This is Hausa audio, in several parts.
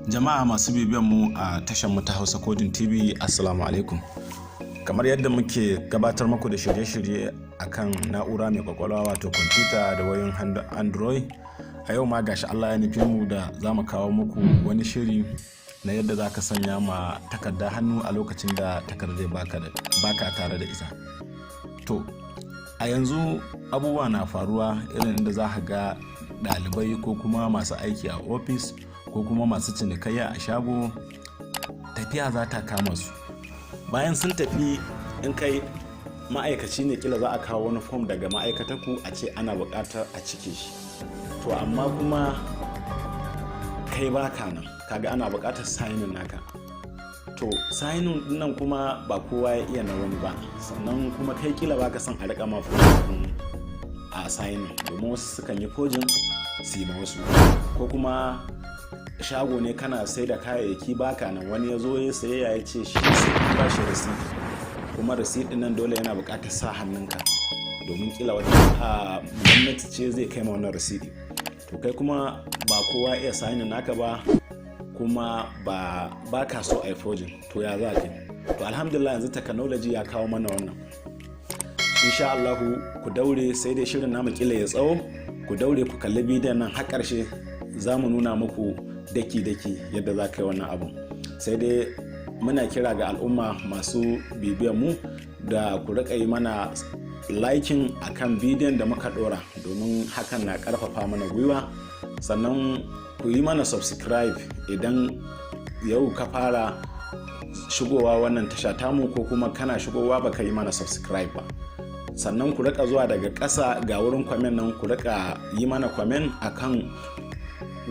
Jama'a masu bibiyan mu a tashar mu ta Hausa Coding TV, Assalamu alaikum. Kamar yadda muke gabatar muku da shirye-shirye akan na'ura mai kwakwalwa, wato kwamfuta da wayoyin Android, a yau ma gashi Allah ya nufi mu da za mu kawo muku wani shiri na yadda za ka sanya ma takarda hannu a lokacin da takardar baka tare da ita. To, a yanzu abubuwa na faruwa irin inda za ka ga ɗalibai ko kuma masu aiki a ofis ko kuma masu cinikayya a shago, tafiya za ta kama su. Bayan sun tafi, in kai ma'aikaci ne, kila za a kawo wani fom daga ma'aikatarku a ce ana buƙatar a cike shi. To, amma kuma kai baka nan, kaga ana buƙatar signing naka. To, signing nan kuma ba kowa ya iya na wani ba. Sannan kuma kai kila baka son a riƙa ma forging a signing, domin wasu sukan yi forging su yi ma wasu. Ko kuma shago ne kana sai da kayayyaki, baka nan, wani ya zo ya sayayya, ya ce shi sai an ba shi receipt, kuma receipt nan dole yana buƙatar sa hannunka, domin kila wata gwamnati ce zai kai ma wannan receipt. To, kai kuma ba kowa iya signing naka ba, kuma ba ka so a yi forging. To, ya za ka yi? To, alhamdulillah, yanzu technology ya kawo mana wannan. Insha Allahu ku daure, sai dai shirin namu kila ya tsawo. Ku daure ku kalli bidiyon nan har ƙarshe, za mu nuna muku daki-daki yadda za ka yi wannan abun. Sai dai muna kira ga al'umma masu bibiyan mu da ku riƙa yi mana liking akan bidiyon da muka ɗora, domin hakan na ƙarfafa mana gwiwa. Sannan ku yi mana subscribe idan yau ka fara shigowa wannan tasha tamu, ko kuma kana shigowa baka yi mana subscribe ba. Sannan ku rika zuwa daga ƙasa, ga wurin comment nan, ku rika yi mana comment akan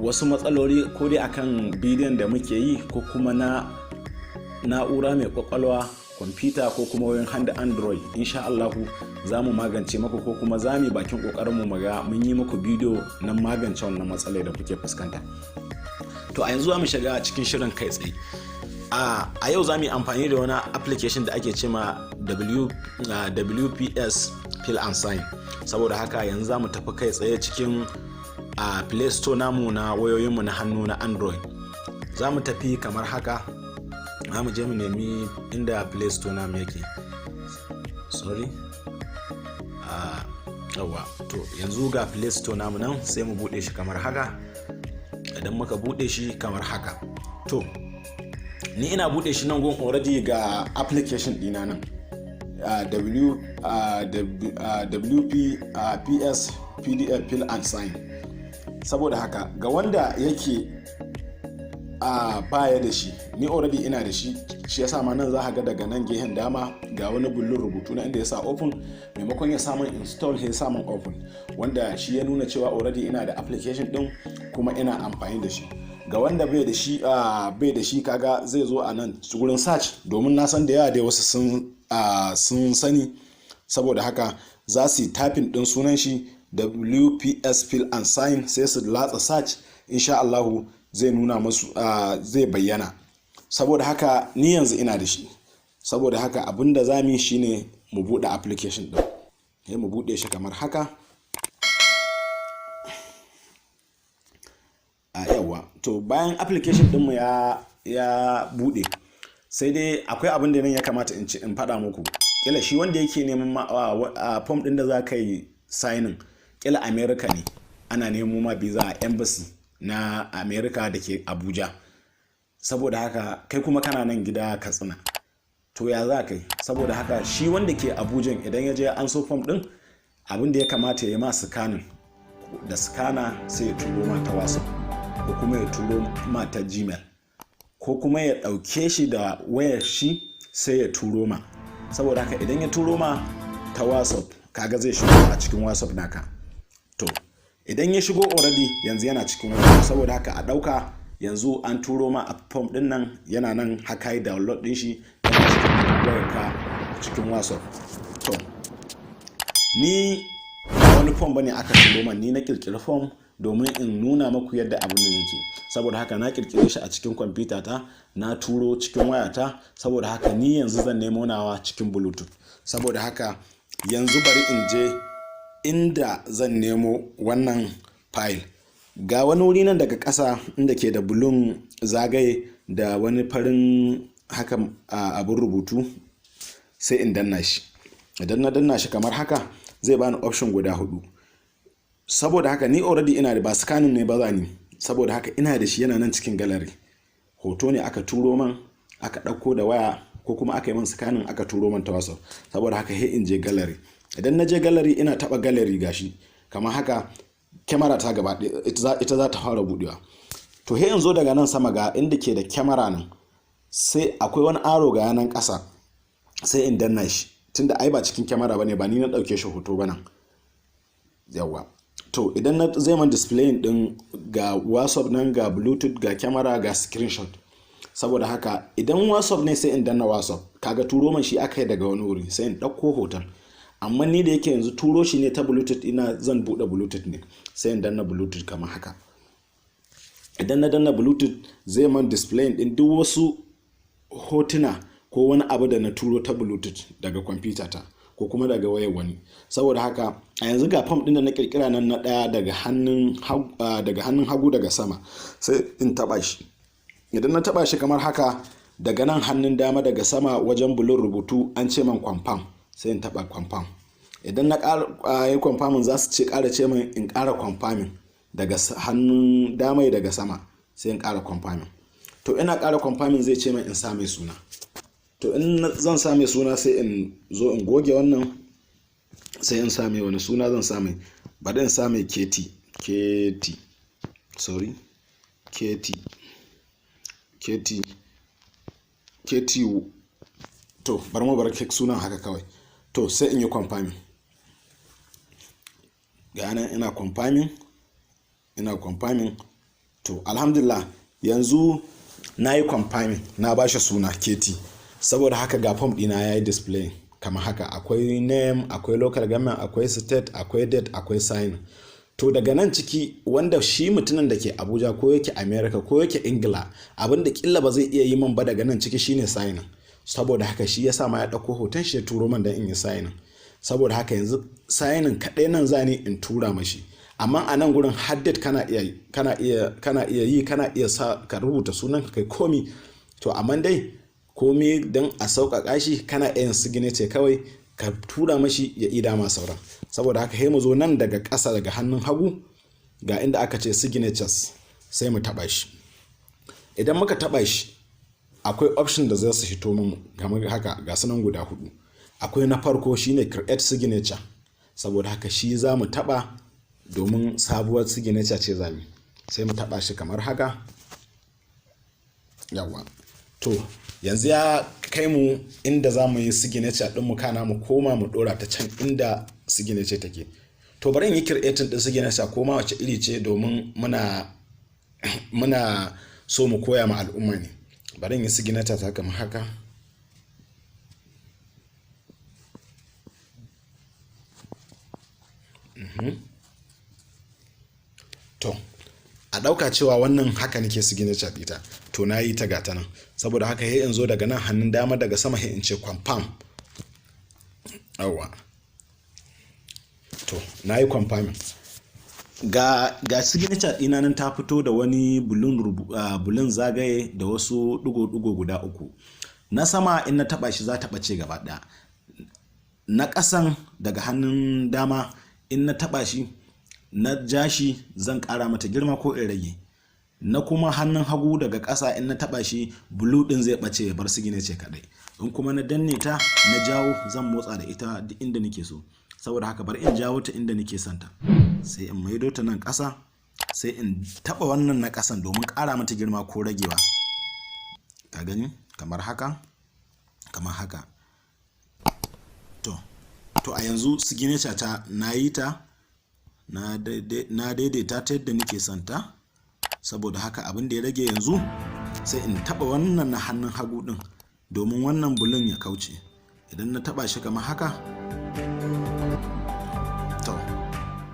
wasu matsaloli, ko dai akan bidiyon da muke yi, ko kuma na na'ura mai kwakwalwa, kwamfuta, ko kuma wayoyin hannu Android. Insha Allahu za mu magance maku, ko kuma za mu bakin kokarinmu mu ga mun yi muku bidiyo na magance wannan matsalai da kuke fuskanta. To, a yanzu za mu shiga cikin shirin kai tsaye. A yau za mu yi amfani da wani application da ake cema WPS Fill and Sign. Saboda haka yanzu za mu tafi kai tsaye cikin a Play Store namu na wayoyinmu na hannu na Android. Za mu tafi kamar haka, za mu je mu nemi inda Play Store namu yake. Sorry, yawa. To, yanzu ga Play Store namu nan, sai mu bude shi kamar haka. Idan muka bude shi kamar haka, to ni ina bude shi nan gun, already ga application dina nan, WP PS PDF Fill and Sign. Saboda haka ga wanda yake a baya da shi, ni already ina da shi, shi yasa ma nan za ka ga daga nan gehen dama ga wani bullun rubutu na inda ya sa open. Maimakon ya samun install, ya samun open, wanda shi ya nuna cewa already ina da application din kuma ina amfani da shi. Ga wanda bai da shi, kaga zai zo a nan wurin search, domin na san da yawa dai wasu sun sani. Saboda haka za su yi typing din sunan shi, WPS Fill and Sign, sai su latsa search. Insha Allahu zai nuna masu, zai bayyana. Saboda haka ni yanzu ina da shi. Saboda haka abin da za mu yi shine mu buɗe application ɗin. Sai mu buɗe shi kamar haka. A yawa. To, bayan application ɗinmu ya buɗe, sai dai akwai abin da nan ya kamata in ci in faɗa muku. Kila shi wanda yake neman a form ɗin da za ka yi signing, kila America ne, ana nemo ma visa a embassy na America da ke Abuja. Saboda haka kai kuma kana nan gida Katsina, to ya za kai? Saboda haka shi wanda ke Abuja, idan ya je an so form din, abin da ya kamata ya yi ma scanning da scanner, sai ya turo ma ta WhatsApp, ko kuma ya turo ma ta Gmail, ko kuma ya ɗauke shi da wayar shi sai ya turo ma. Saboda haka idan ya turo ma ta WhatsApp, kaga zai shigo a cikin WhatsApp naka. To, idan ya shigo, already yanzu yana cikin WhatsApp. Saboda haka a ɗauka yanzu an turo ma a form din nan, yana nan haka, yi download din shi, yana cikin wayarka, cikin WhatsApp. To, ni ba wani form bane aka turo man, ni na kirkiri form domin in nuna maku yadda abin nan yake. Saboda haka na kirkire shi a cikin kwamfuta ta, na turo cikin wayata. Saboda haka ni yanzu zan nemo nawa cikin Bluetooth. Saboda haka yanzu bari in je inda zan nemo wannan file. Ga wani wuri nan daga ƙasa inda ke da bulun zagaye da wani farin haka abin rubutu, sai in danna shi. Idan na danna shi kamar haka, zai bani option guda hudu. Saboda haka ni already ina da, ba scanning ne ba zani, saboda haka ina da shi, yana nan cikin gallery. Hoto ne aka turo man, aka ɗauko da waya, ko kuma aka yi man scanning aka turo man ta WhatsApp. Saboda haka he in je gallery. Idan na je gallery, ina taɓa gallery, gashi kamar haka, kyamara ta gaba ita za ta fara buɗewa. To, he in zo daga nan sama, ga inda ke da kyamara nan, sai akwai wani arrow ga nan ƙasa, sai in danna shi, tunda ai ba cikin kyamara bane, ba ni na ɗauke shi hoto ba nan. Yawa, to idan na zai man display din, ga WhatsApp nan, ga Bluetooth, ga kyamara, ga screenshot. Saboda haka idan WhatsApp ne, sai in danna WhatsApp. Kaga turo man shi aka yi daga wani wuri, sai in ɗauko hoton. Amma ni da yake yanzu turo shi ne ta Bluetooth, ina zan buɗe Bluetooth ne, sai in danna Bluetooth kamar haka. Idan na danna Bluetooth, zai man display din duk wasu hotuna ko wani abu da na turo ta Bluetooth daga kwamfuta ta ko kuma daga wayar wani. Saboda haka a yanzu ga form din da na kirkira nan, na daya daga hannun hagu daga sama, sai in taba shi. Idan na taba shi kamar haka, daga nan hannun dama daga sama wajen bulun rubutu an ce man confirm, sai in taba confirm. Idan na yi confirming, za su ce ƙara ce min in ƙara confirming daga hannun dama daga sama, sai in ƙara confirming. To, ina ƙara confirming, zai ce min in sa mai suna. To, in zan sa mai suna, sai in zo in goge wannan, sai in sa mai wani suna zan sa mai. Bari in sa mai KT, KT, sorry, KT, KT, KT. To, bari mu bar sunan haka kawai. To, sai in yi confirming. Ga nan ina confirming, ina confirming. To, alhamdulillah, yanzu na yi confirming, na ba shi suna KT. Saboda haka ga form ɗina ya yi display kamar haka: akwai name, akwai local government, akwai state, akwai date, akwai sign. To, daga nan ciki, wanda shi mutumin da ke Abuja ko yake America ko yake Ingila, abinda killa ba zai iya yi man ba daga nan ciki shine signing. Saboda haka shi ya sa ma ya ɗauko hoton shi ya turo man don in yi signing. Saboda haka yanzu signing kaɗai nan zani in tura mashi. Amma a nan gurin har date kana iya yi, kana iya sa ka rubuta sunan ka, kai komi. To, amma dai komi don a sauƙaƙa shi, kana iya yin signature kawai ka tura mashi ya ida ma sauran. Saboda haka sai mu zo nan daga ƙasa, daga hannun hagu, ga inda aka ce signatures, sai mu taɓa shi. Idan muka taɓa shi, akwai option da za su fito mu kamar haka, ga sunan guda hudu. Akwai na farko, shine create signature. Saboda haka shi za mu taɓa, domin sabuwar signature ce zamu, sai mu taɓa shi kamar haka. Yawa, to yanzu ya kai mu inda za mu yi signature ɗin mu, kana mu koma mu ɗora ta can inda signature take. To, bari in yi creating ɗin signature, ko ma wace iri ce, domin muna so mu koya ma al'umma ne. Bari in yi signature ta kamar haka. To, a ɗauka cewa wannan haka nake signature ɗita. To, na yi ta, gata nan. Saboda haka sai in zo daga nan hannun dama daga sama, sai in ce confirm. Yawwa, to na yi confirming. Ga signature ɗina nan ta fito da wani bulun zagaye da wasu ɗigo-ɗigo guda uku. Na sama, in na taɓa shi, za ta ɓace gaba ɗaya. Na ƙasan daga hannun dama, in na taɓa shi na ja shi, zan ƙara mata girma ko in rage. Na kuma hannun hagu daga ƙasa, in na taɓa shi, blue ɗin zai ɓace ya bar signature kaɗai. In kuma na danne ta na jawo, zan motsa da ita duk inda nake so. Saboda haka bari in jawo ta inda nake son ta, sai in maido ta nan ƙasa, sai in taɓa wannan na ƙasan domin ƙara mata girma ko ragewa. Ka gani, kamar haka, kamar haka. To, a yanzu signature ta na yi ta, na daidaita ta yadda nake son ta. Saboda haka abin da ya rage yanzu, sai in taɓa wannan na hannun hagu ɗin domin wannan bulun ya kauce. Idan na taɓa shi kamar haka, to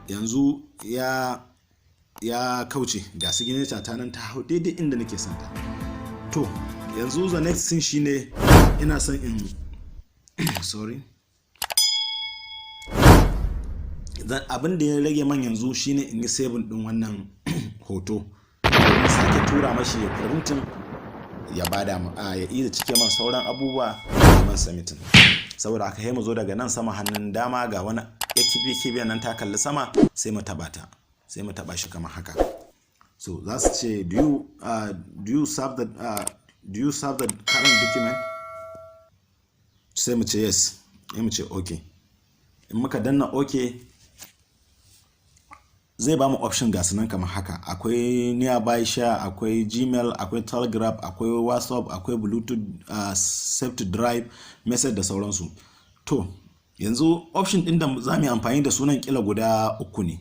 yanzu ya kauce. Ga signature ta nan ta hau daidai inda nake son ta. To, yanzu the next thing shine ina son in, sorry, abin da ya rage man yanzu shine in yi saving din wannan. hoto domin sake tura mashi ya printing, ya bada, ya iya cike man sauran abubuwa man submitting. Saboda haka sai mu zo daga nan sama hannun dama, ga wani ya kibiya nan ta kalli sama, sai mu taba ta, sai mu taba shi kamar haka. So za su ce, Do you save the current document?" Sai mu ce yes, sai mu ce okay. In muka danna okay, zai ba mu option, ga nan kamar haka: akwai nearby share, akwai Gmail, akwai Telegram, akwai WhatsApp, akwai Bluetooth, save to Drive, message da sauransu. To yanzu option din da za mu yi amfani da sunan kila guda uku ne,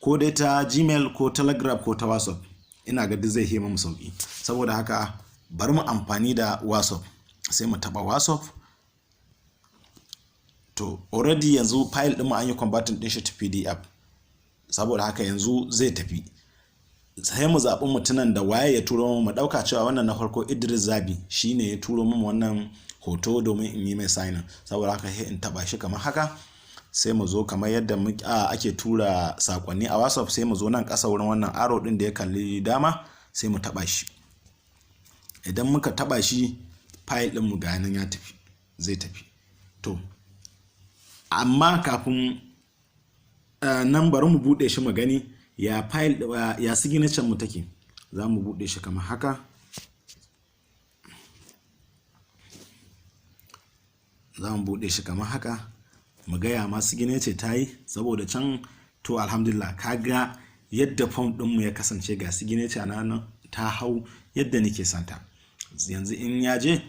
ko dai ta Gmail, ko Telegram, ko ta WhatsApp. Ina ga duk zai hima mu sauki. Saboda haka bari mu amfani da WhatsApp, sai mu taba WhatsApp. To already yanzu file din mu an yi converting din shi to PDF. Saboda haka yanzu zai tafi, sai mu zaɓi mutumin da waye ya turo mu. Ɗauka cewa wannan na farko, Idris Zabi, shine ya turo mu wannan hoto domin in yi mai signing. Saboda haka sai in taɓa shi kamar haka. Sai mu zo kamar yadda ake tura sakonni a WhatsApp, sai mu zo nan ƙasa wurin wannan arrow ɗin da ya kalli dama, sai mu taɓa shi. Idan muka taɓa shi, file ɗin mu ga nan ya tafi, zai tafi. To amma kafin nan, bari mu buɗe shi mu gani ya file, ya signature mu take. Za mu buɗe shi kamar haka. Za mu buɗe shi kamar haka mu gaya ma signature ta yi saboda can. To alhamdulillah, ka ga yadda form ɗinmu ya kasance. Ga signature na nan ta hau yadda nake santa. Yanzu in ya je,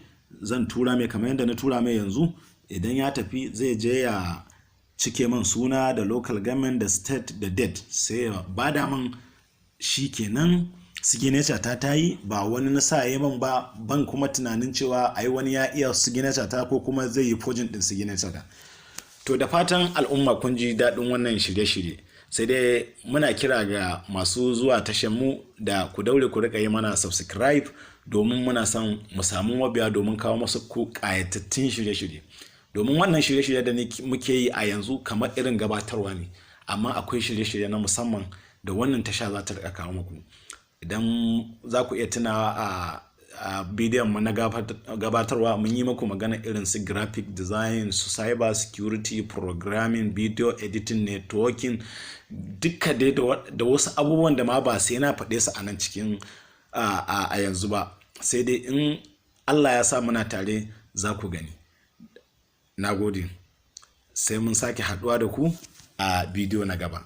zan tura mai kamar yadda na tura mai yanzu. Idan ya tafi, zai je ya cike man suna da local government da state da date, sai ya bada man. Shi kenan, signature ta ta yi. Ba wani na sa yi man ba, ban kuma tunanin cewa ai wani ya iya signature ta ko kuma zai yi forging din signature ta. To da fatan al'umma kun ji daɗin wannan shirye-shirye. Sai dai muna kira ga masu zuwa tashar mu da ku daure ku rika yi mana subscribe, domin muna son mu samu mabiya domin kawo masu ku ƙayatattun shirye-shirye. Domin wannan shirye-shirye da muke yi a yanzu kamar irin gabatarwa ne, amma akwai shirye-shirye na musamman da wannan tasha za ta rika kawo muku. Idan za ku iya tunawa, a bidiyon mu na gabatarwa mun yi muku magana irin su graphic design, su cyber security, programming, video editing, networking, duka dai da wasu abubuwan da ma ba sai na faɗe su a nan cikin a yanzu ba, sai dai in Allah ya sa muna tare za ku gani. Na gode, sai mun sake haɗuwa da ku a bidiyo na gaba.